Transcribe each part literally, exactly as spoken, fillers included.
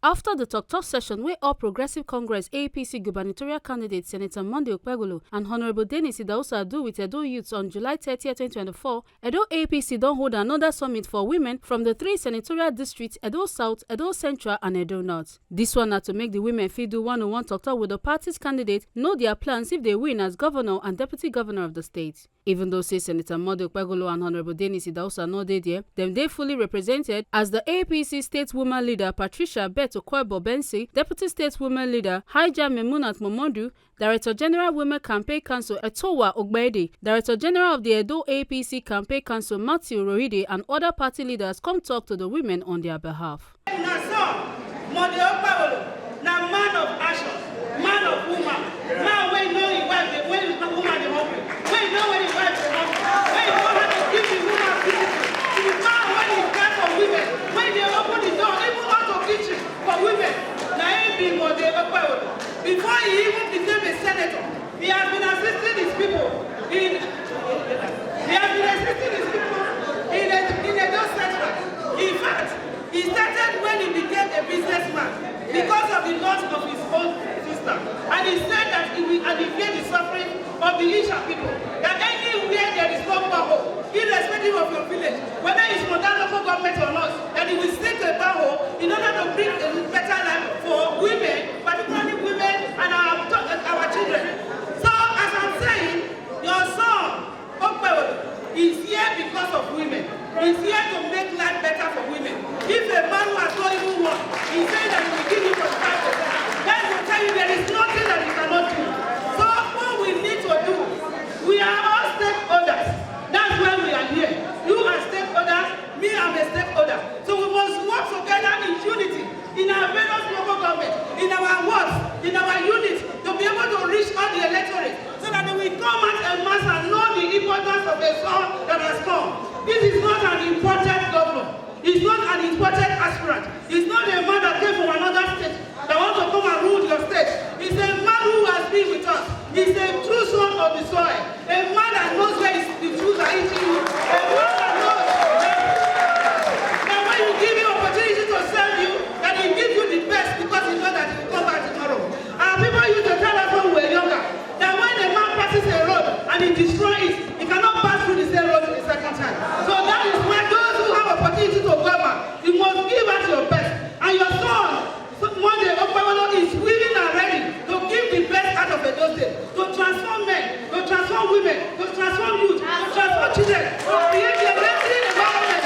After the tok-tok session wey All Progressive Congress, A P C, gubernatorial candidate Senator Monday Okpebholo and Honourable Dennis Idahosa do with Edo youths on July thirtieth, twenty twenty-four, Edo A P C don hold another summit for women from the three senatorial districts, Edo South, Edo Central and Edo North. This one na to make the women fit do one-on-one tok-tok with the party's candidate, know their plans if they win as governor and deputy governor of the state. Even though say Senator Monday Okpebholo and Honourable Dennis Idahosa no dey there, dem dey fully represented as the A P C state woman leader Patricia Beth Okoe-Bobensi, deputy state woman leader Haija Memunat Momodu, Director General Women Campaign Council Etowa Ogbaede, Director General of the Edo A P C Campaign Council Matthew Rohide and other party leaders come talk to the women on their behalf. Una son, Monday Okpebholo, na man of action, man of woman, man wey know him wife dey, when woman dey hungry, wey know when him wife dey hungry, wey know how to give the woman beautiful, the man wey dey care for women, wey dey open the door, even out of kitchen for women, na him be Monday Okpebholo. Before he even became a senator, he has been assisting his people in, he has been assisting his people in, in Edo Central. In fact, he started when he became a businessman because of the loss of his own sister. And he said that he will alleviate the suffering of the Isha people. That anywhere there is no borehole, irrespective of your village, whether it's from that local government or not, that he will sink a borehole in order to bring a better life for women, particularly women and our, our children. So, as I'm saying, your son, Okpebholo, is here because of women. He's here to make life better for women. If a man who has not even worked, he said that he will give you forty-five percent, that will tell you there is nothing that he cannot do. So what we need to do, we are all stakeholders. That's why we are here. You are stakeholders, me, I'm a stakeholder. So we must work together in unity, in our various local government, in our wards, in our units, to be able to reach all the electorate, so that they will come out en masse and know the importance of a son that has come. This is not an imported governor. He's not an imported aspirant. He's not a man that came from another state that want to come and rule your state. He's a man who has been with us. He's a true son of the soil. A man that knows where his, the tools are eating you. A man that knows that when you give him opportunity to serve you, that he gives you the best because he knows that he will come back tomorrow. Our people used to tell us when we were younger that when a man passes a road and he destroys it, he cannot pass through the same road a second time. So that is why those who have opportunity to govern, you must give out your best. And your son, Monday Okpebholo, is willing and ready to give the best out of Edo State, to transform men, to transform women, to transform youth, to transform children, to create a enabling environment.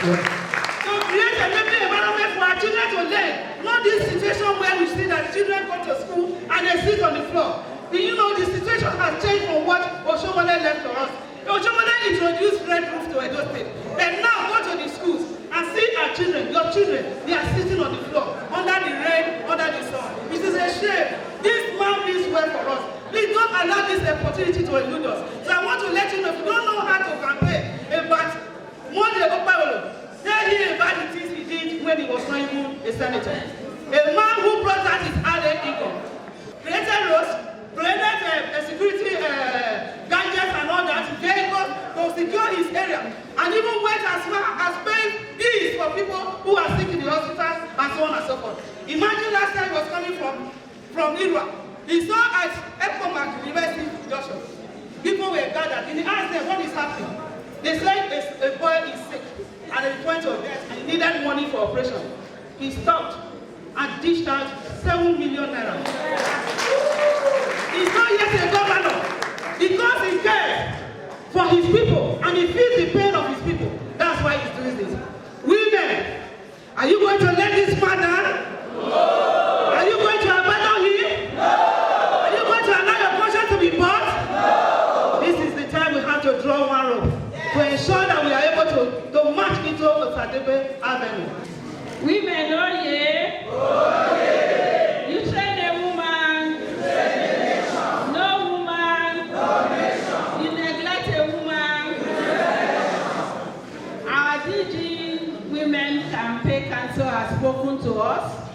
To create a enabling environment for our children to learn. Not this situation where we see that children go to school and they sit on the floor. Do you know the situation has changed from what Oshomole left to us? Oshomole introduced red roof to Edo State. But now go to the schools and see our children, your children, they are sitting on the floor, under the rain, under the sun. It is a shame. This man means well for us. Please don't allow this opportunity to elude us. So I want to let you know, if you don't know how to campaign about Monday Okpebholo, tell him about the things he did when he was not even a senator. A man who brought out his hard-earned income, created roads, created uh, uh, security uh, gadgets and all that, vehicles to secure his area, and even went as far as paying bills for people who are sick in the hospitals and so on and so forth. Imagine last time he was coming from from Irrua. He saw at Ecomac University Junction, people were gathered. He asked them what is happening. They said a, a boy is sick at the point of death and he needed money for operation. He stopped and dished out seven million naira. He's not yet a governor because he cares for his people and he feels the pain of his people. That's why he's doing this. Women, are you going to let this man down? Are you going to abandon him? Are you going to allow your conscience to be bought? This is the time we have to draw one rope to ensure that we are able to, to march into Osadebe Avenue. Women, oh yeah. You train a woman. No woman. You neglect a woman. Our D G Women Campaign Council has spoken to us,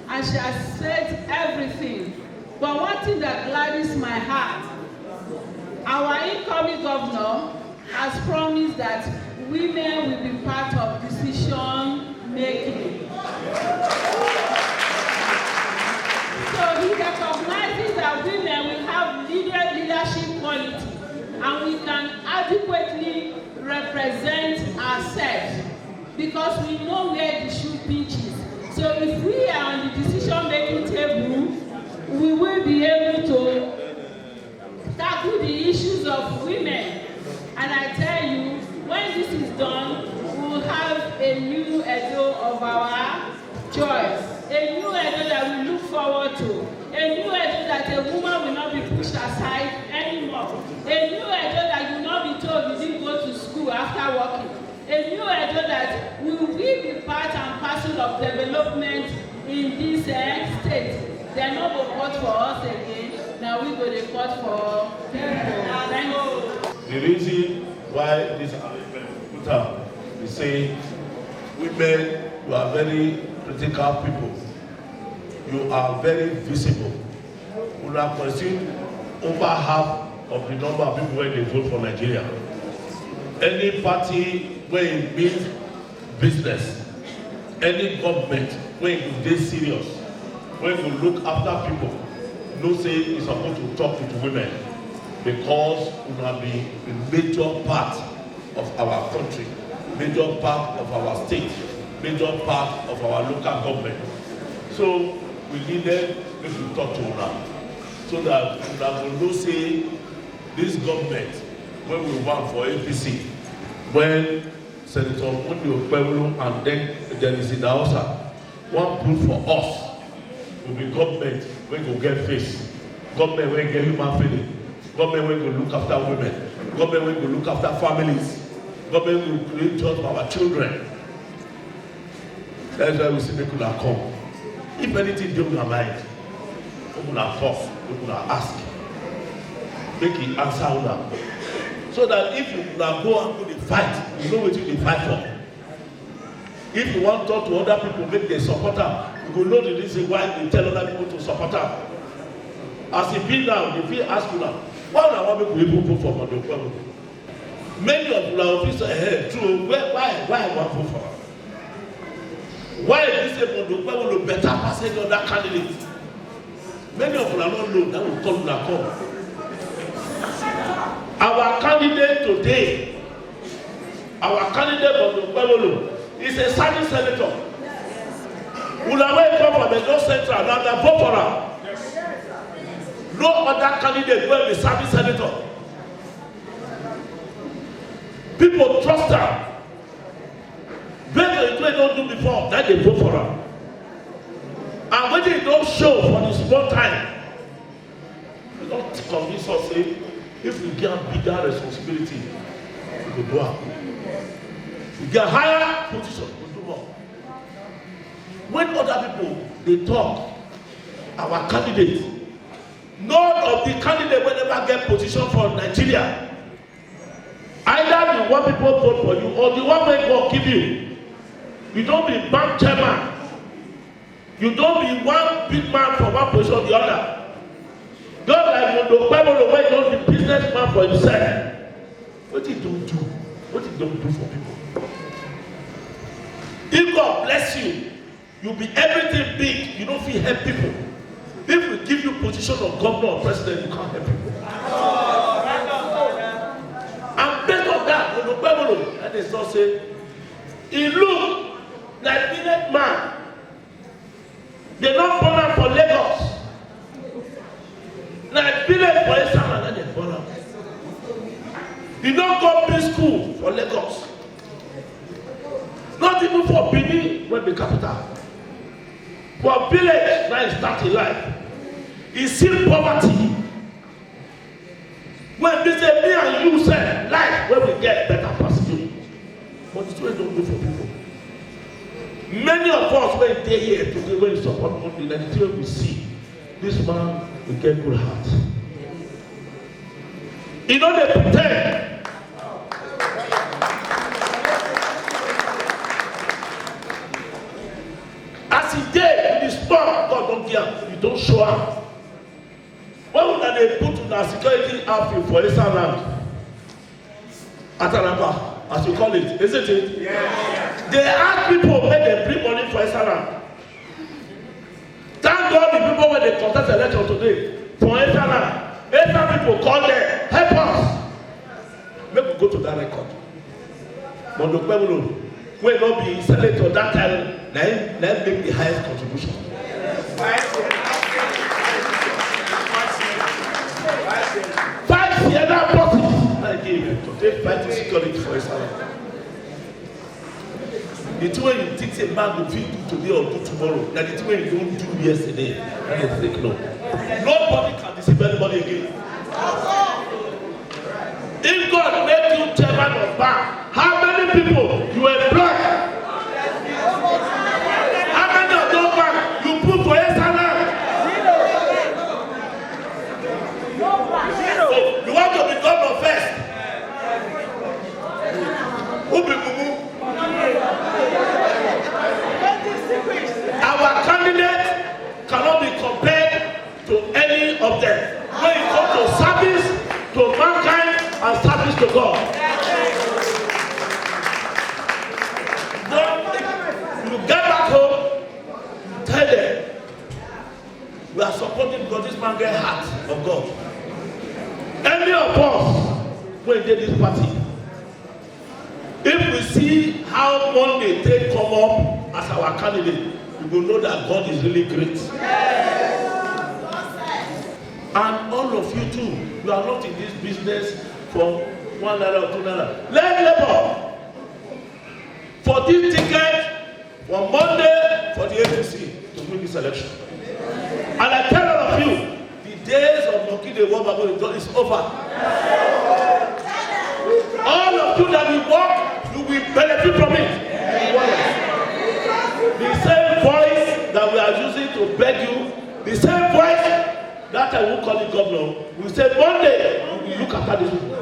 and she has said everything. But one thing that gladdens my heart, our incoming governor has promised that women will be part of decision making. Present ourselves, because we know where the shoe pinches. So if we are on the decision making table, we will be able to tackle the issues of women. And I tell you, when this is done, we will have a new Edo of our joy, a new Edo that we look forward to, a new Edo that a woman will not be pushed aside anymore, a new Edo that you will not be told you didn't go to school after working, a new Edo that will be part and parcel of development in this uh, state. They no go vote for us again. Now we go dey vote for people. Thank you. The reason why this arrangement put up is say, women, you are very critical people. You are very visible. Una consume over half of the number of people when they vote for Nigeria. Any party where it means business, any government where you dey serious, where you look after people, know say you suppose to talk to the women, because una be a major part of our country, major part of our state, major part of our local government. So we needed make we talk to una so that una go know say this government wey we want for A P C, when Senator Monday Okpebholo and then Dennis Idahosa wan put for us, go be government wey go get face, government wey get human feeling, government wey go look after women, government wey go look after families, government wey go create jobs for our children. That's why we say make una come. If anything dey una mind, make una talk, make una ask, make e answer una, so that if una go and go dey fight, you know wetin you dey fight for. If you wan talk to other people make dem support am, you go know the reason why you tell other people to support am. As e be now, dem fit ask una, why una wan make we even vote for Monday Okpebholo? Many of una go fit say, eh, true, why, why, why I wan vote for am? Why e be say Monday Okpebholo better pass any other candidate? Many of una no know, that will call una come. Our candidate today, our candidate Monday Okpebholo is a serving senator. Una wey come from Edo Central, na una vote for am. No other candidate wey be serving senator. People trust am. Based on wetin e don do before, na dem vote for am. And wetin e don show for the small time, e don convince us say if we get bigger responsibility, we go do am. We get higher position, we go do more. When other people dey talk, our candidate, none of the candidate wey never get position for Nigeria, either the one people vote for you or the one wey God give you, you don be bank chairman, you don be one big man for one position or the other. Just like Monday Okpebholo wey don be businessman for himself. Wetin e don do? Wetin e don do for people? If God bless you, you be everything big, you no fit help people. If we give you position of governor or president, you can't help people. And based on that, Monday Okpebholo, and they still say, he look like village man. They no born am for Lagos. Na village for Esama na dem born am. He no go big school for Lagos. Not even for Benin, wey be capital. For village, na he start him life. He see poverty. Wey be say me and you sef, life wey we get better pass you. But the thing wey don do for people. Many of us wey dey here today, wey support Monday, na the thing wey we see. This man, we get good heart. E no dey pretend. As e dey, the small God don give am, e don show am. When una dey put una security outfit for inside land, Ataraba, as you call it, isn't it? Yes. They ask people make dem bring money for inside land. Thank God the people wey dey contest election today for inside land, inside people call them, help us. Make we go to that record. Mondo Pebolo, wey no be senator that time, na him na him make the highest contribution. Five Sienna buses. I give him to take fight security for his hand. The thing wey you think say man go fit do today or do tomorrow, na the thing wey you don do yesterday. I dey think no. Nobody can deceive anybody again. If God make you chairman of bank, how many people you employ? How many of those bank you put for S N L? So you want to be governor first? Who be mumu? Our candidate cannot be compared to any of them. When it comes to service to mankind and service to God, don't you get back home, tell them we are supporting because this man get heart of God. Any of us wey dey this party, if we see how Monday take come up as our candidate, we go know that God is really great. And all of you too, you are not in this business for one naira or two naira. Learn labor for this ticket for Monday for the A P C to win this election. And I tell all of you, the days of monkey dey walk back is over. All of you that will work, you will benefit from it. The same voice that we are using to beg you, the same voice that I will call you governor, we say Monday, you will look after these people.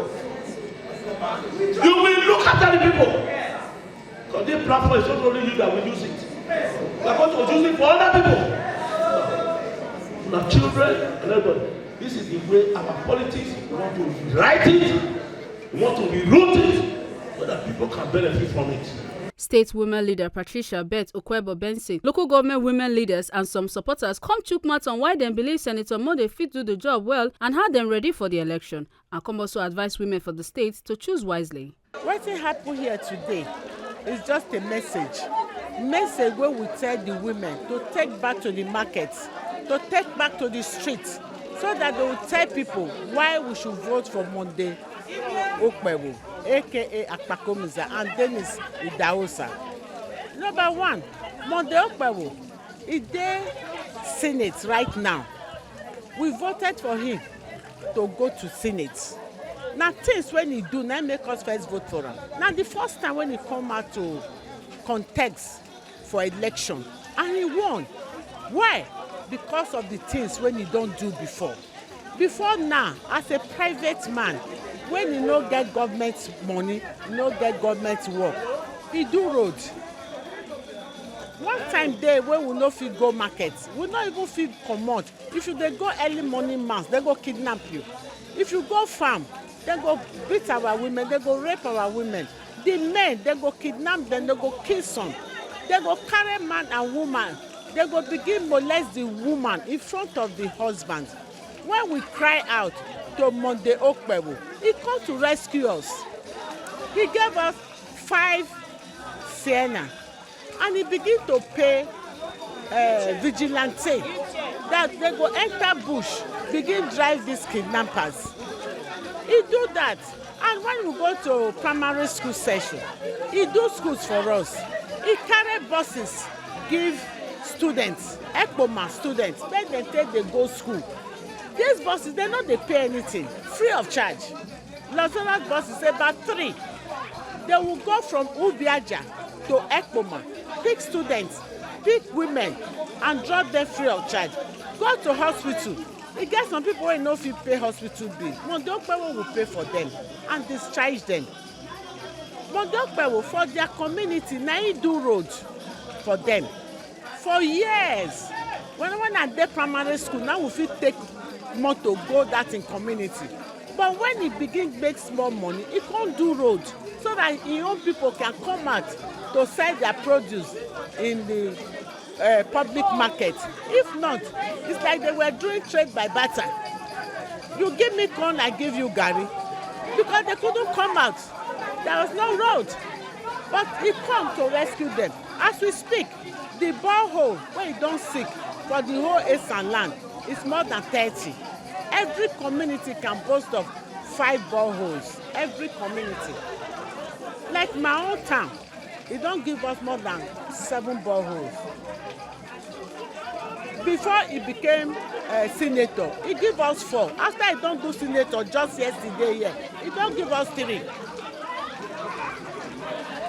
You will look after the people. Because this platform is not only you that will use it. We are going to use it for other people. Our children and everybody. This is the way our politics, we want to rewrite it, we want to reroute it, so that people can benefit from it. State women leader Patricia Beth Okwebo Benson, local government women leaders and some supporters come chook mouth on why dem believe Senator Monday fit do the job well and how dem ready for the election, and come also advise women for the state to choose wisely. Wetin happen here today is just a message. Message wey we tell the women to take back to the market, to take back to the street, so that they will tell people why we should vote for Monday Okpebholo, A K A Akpakomiza, and Dennis Idahosa. Number one, Monday Okpebholo, e dey Senate right now. We voted for him to go to Senate. Na things wey he do na make us first vote for am. Na the first time wey he come out to contest for election, and he won. Why? Because of the things wey he don do before. Before now, as a private man, when he no get government money, he no get government work, he do road. One time dey wey we no fit go market, we no even fit comot. If you dey go early morning mass, dem go kidnap you. If you go farm, dem go beat our women, dem go rape our women. The men, dem go kidnap dem, dem go kill some. Dem go carry man and woman, dem go begin molest the woman in front of the husband. When we cry out to Monday Okpebholo, he come to rescue us. He gave us five Sienna, and he begin to pay uh, vigilante that they go enter bush, begin drive these kidnappers. He do that, and when we go to primary school session, he do schools for us. He carry buses give students, Ekpoma students, make dem take dey go school. These buses, they no dey pay anything, free of charge. Lazarus buses, about three. They will go from Ubiaja to Ekpoma, pick students, pick women, and drop them free of charge. Go to hospital. E get some people wey no fit pay hospital bill. Monday Okpebholo will pay for them and discharge them. Monday Okpebholo, for their community, na he do road for them. For years, when, when I dey primary school, now we fit take motor go that in community. But when he begin make small money, he come do road so that his own people can come out to sell their produce in the uh, public market. If not, it's like they were doing trade by barter. You give me corn, I give you garri. Because they couldn't come out. There was no road. But e come to rescue dem. As we speak, the borehole wey e don sink for the whole Esan land is more than thirty. Every community can boast of five boreholes. Every community. Like my own town, e don give us more than seven boreholes. Before e became uh, senator, e give us four. After e don do senator just yesterday here, e don give us three.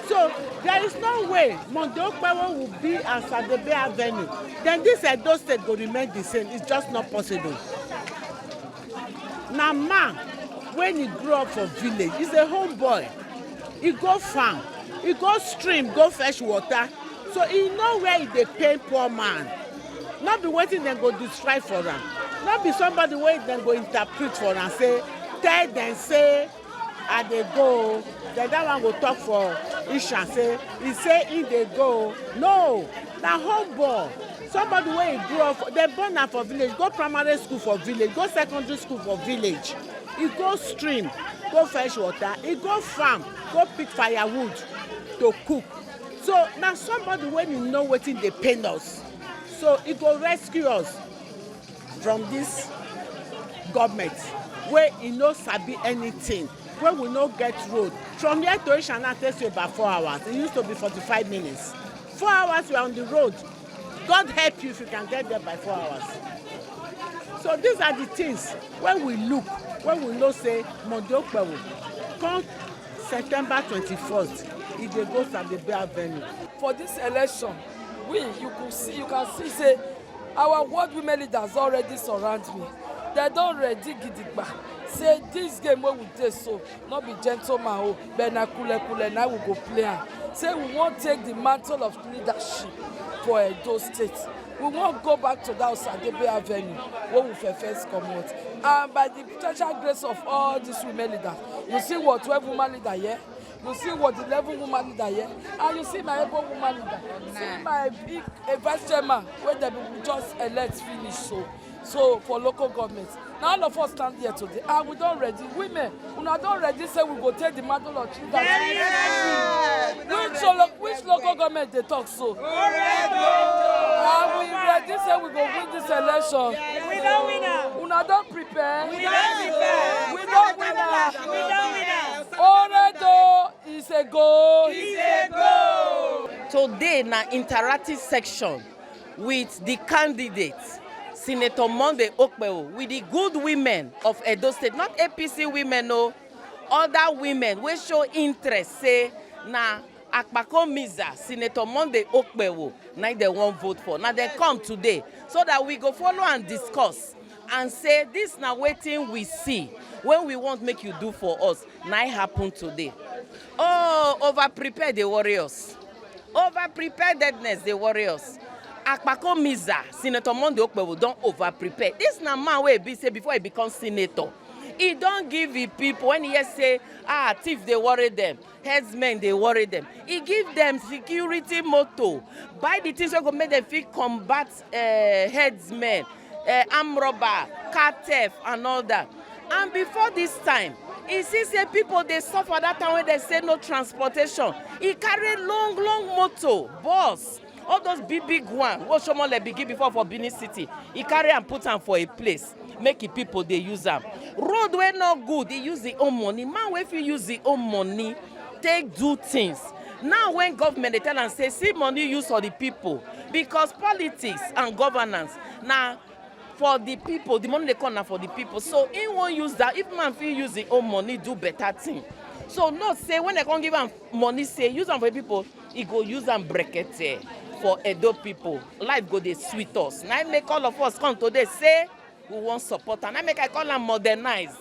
So there is no way Monday Okpewo will be at Sadebe Avenue. Then this Edo State go remain the same. It's just not possible. Na man, when he grew up for village, he's a homeboy. He go farm, he go stream, go fetch water. So he know where he dey pain poor man. No be wetin dem go describe for am. No be somebody wey dem go interpret for am say, tell dem say, I dey go. Then that one go talk for Ishan say, he say he dey go. No, na humble. Somebody wey he grew up, dem born am for village, go primary school for village, go secondary school for village. He go stream, go fetch water, he go farm, go pick firewood to cook. So na somebody wey he know wetin dey pain us. So he go rescue us from this government wey e no sabi anything, wey we no get road. From here to Ishana take you about four hours. It used to be forty-five minutes. Four hours we are on the road. God help you if you can get there by four hours. So these are the things wey we look, wey we know say Monday Okpewo come September twenty-first, e dey go Sadebe Avenue. For this election, we, you could see, you can see say our ward women leaders already surround me. They don ready gidigba. Say this game wey we dey so, no be gentleman o, but na kule kule na we go play am. Say we wan take the mantle of leadership for Edo State. We wan go back to that Osadebe Avenue wey we first comot. And by the special grace of all these women leaders, you see what twelve woman leader here, you see what eleven woman leader here, and you see my able woman leader. See my big a vice chairman wey dem just elect finish so. So for local government, na all of us stand here today and we don ready. Women, una don ready say we go take the mantle of leadership? Which lo-, which local government dey talk so? And we ready say we go win this election. We don win am. Una don prepare? We don prepare. We don win am. We don win am. Oredo is a goal. Is a goal. Today na interactive section with the candidate, Senator Monday Okpewo, with the good women of Edo State, not A P C women o, other women wey show interest say na Akpako Miza, Senator Monday Okpewo, na im dem wan vote for. Na dem come today so that we go follow and discuss and say this na wetin we see wey we want make you do for us. Na im happen today. Oh, over prepare dey worry us. Over preparedness dey worry us. Akpako Miza, Senator Monday Okpewo don over prepare. This na man wey e be say before he become senator, he don give him people, when he hear say, ah, thief dey worry them, herdsmen dey worry them, he give them security motor, buy the things wey go make them fit combat uh, herdsmen, uh, armed robber, car theft and all that. And before this time, he see say people dey suffer that time when they say no transportation. He carry long long motor, bus, all those big big one wey Oshomole begin before for Benin City. He carry am put am for a place, make him people dey use am. Road wey no good, he use him own money. Man wey fit use him own money take do things. Now when government dey tell am say see money use for the people, because politics and governance na for the people, the money dey come na for the people. So he wan use that. If man fit use him own money do better thing, so know say when dem come give am money say use am for the people, he go use am brekete for Edo people. Life go dey sweet us. Na im make all of us come today say we wan support am. Na im make I call am modernize.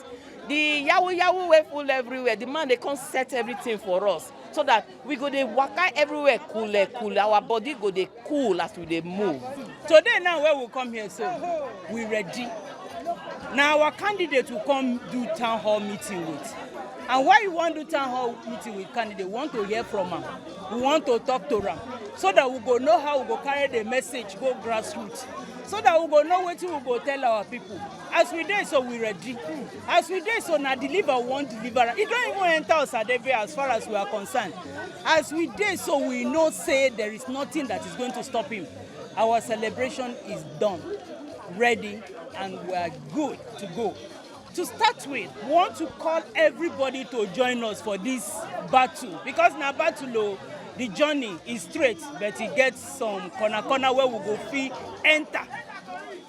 The yahoo yahoo wey full everywhere, the man dey come set everything for us so that we go dey waka everywhere coole coole. Our body go dey cool as we dey move. Today now wey we come here so, we ready. Na our candidate we come do town hall meeting with. And why you wan do town hall meeting with candidate? We want to hear from am. We want to talk to am. so that we go know how we go carry the message go grassroots, so that we go know wetin we go tell our people. As we dey so, we ready. As we dey so, na deliver we wan deliver. E don even enter Osadebe as far as we are concerned. As we dey so, we know say there is nothing that is going to stop him. Our celebration is done, ready, and we are good to go. To start with, we want to call everybody to join us for this battle, because na battle o, the journey is straight, but e get some corner corner where we go fit enter.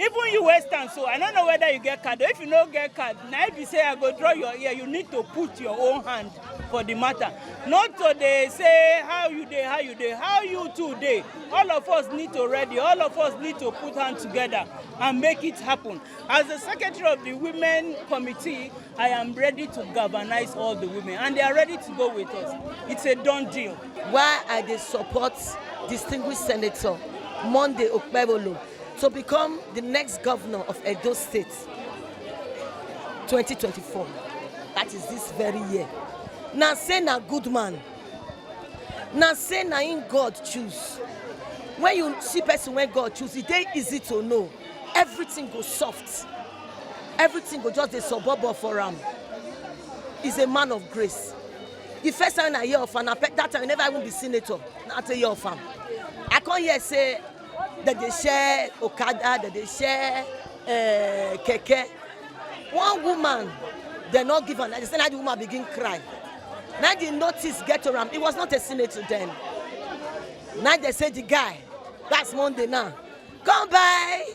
Even you wey stand so, I no know whether you get card o. If you no get card, na if you say I go draw your ear, you need to put your own hand for the matter. Not to dey say how you dey, how you dey, how you too dey. All of us need to ready, all of us need to put hand together and make it happen. As the secretary of the women committee, I am ready to galvanize all the women, and they are ready to go with us. It's a done deal. Why I dey support distinguished senator Monday Okpebholo to become the next governor of Edo State twenty twenty-four, that is this very year. Na say na good man, na say na him God choose. When you see person wey God choose, e dey easy to know. Everything go soft, everything go just dey sobobo for am. He's a man of grace. The first time I hear of am, na pe- that time I never even be senator. Na I take hear of am. I come hear say dem dey share okada, dem dey share uh, keke. One woman, dem no give am. Like they say, na the woman begin cry. Na the notice get to am. He was not a senator then. Na they say the guy, that's Monday now, come buy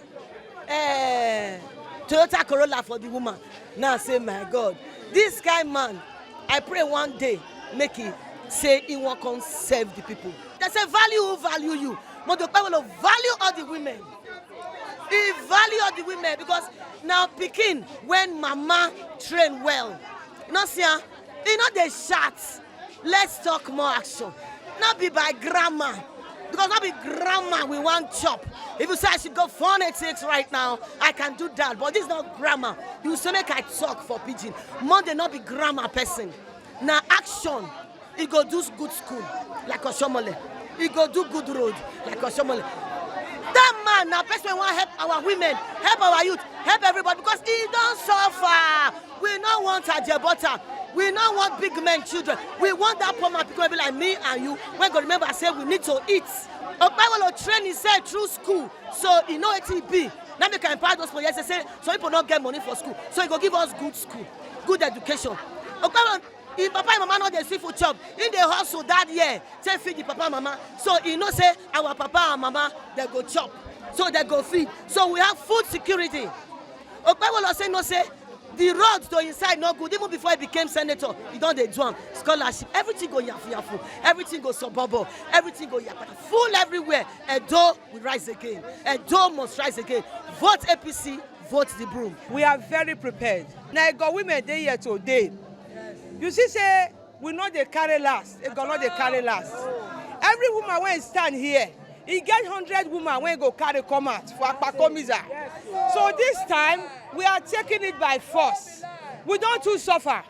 uh, Toyota Corolla for the woman. Now I say, my God, this kind man, I pray one day make he say he wan come serve the people. They say value who value you. Monday Okpebholo value all the women. He value all the women because now pikin when mama train well. You know, see, ah, e no dey shout. Let's talk more action. Not be by grammar. Because not be grammar we want chop. If you say I should go phonetics right now, I can do that. But this is not grammar. You say make I talk for pidgin. Monday not be grammar person. Now action. He go do good school like Oshomole. He go do good road like Oshomole. That man now person wey wan help our women, help our youth, help everybody because he don suffer. We no want ajebota. We no want big men children. We want that poor man people wey be like me and you wey go remember say we need to eat. Okpebholo train himself through school, so he know wetin e be. Na make I empower those people. Yes, say some people no get money for school, so he go give us good school, good education. Okpebholo, him papa and mama no dey see food chop. He dey hustle that year, take feed the papa and mama. So he know say our papa and mama they go chop, so they go feed. So we have food security. Okpebholo say no say the road to inside no good. Even before he became senator, he don dey do am. Scholarship, everything go yafu yafu, everything go sobobo, everything go yakata, full everywhere. Edo will rise again. Edo must rise again. Vote A P C, vote the broom. We are very prepared. Na Ego women dey here today. You see say we no dey carry last. Ego no dey carry last. Every woman wey stand here, e get hundred woman wey go carry come out for Akpakomiza. So this time, we are taking it by force. We don too suffer.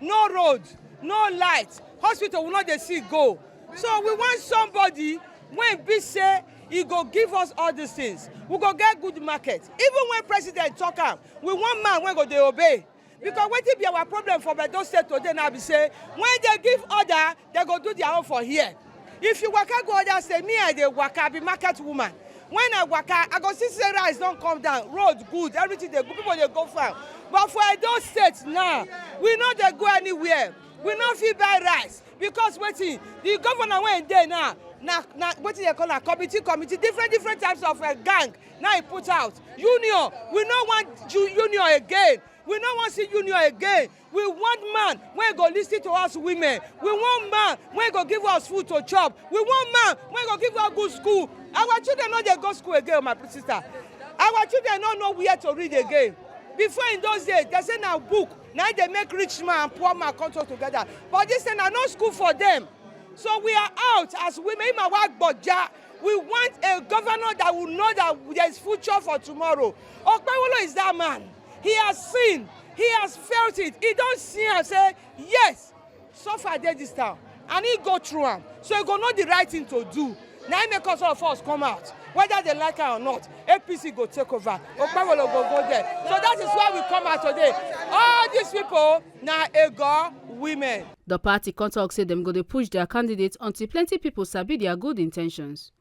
No road, no light, hospital we no dey see go. So we want somebody wey be say e go give us all these things. We go get good market. Even when president talk am, we want man wey go dey obey. Because wetin be our problem for Edo State today now be say when they give order, they go do their own for here. If you waka go other state, me I dey waka, I be market woman. When I waka, I go see say rice don come down, road good, everything dey good, people dey go farm. But for Edo State now, we no dey go anywhere. We no fit buy rice because wetin the governor wey dey now na na wetin they call am committee committee different different types of uh, gang na he put out union. We no want ju- union again. We no wan see union again. We want man wey go listen to us women. We want man wey go give us food to chop. We want man wey go give us good school. Our children no dey go school again, my sister. Our children no know where to read again. Before in those days, they say na book na dey make rich man and poor man come talk together. But this thing na no school for them. So we are out as women. Imawa Gboja. We want a governor that will know that there is future for tomorrow. Okpebholo is that man. He has seen, he has felt it. He don see and say, yes, suffer dey this town. And he go through am. So he go know the right thing to do. Na im make us, all of us, come out, whether they like am or not. A P C go take over. Okpebholo go go there. So that is why we come out today. All these people na Ego women. The party come talk say dem go dey push their candidates until plenty people sabi their good intentions.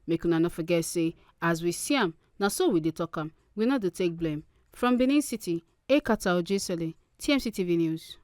Make una no forget say, as we see am, na so we dey talk am. We no dey take blame. From Benin City, Ekata Ojesele, T M C T V News.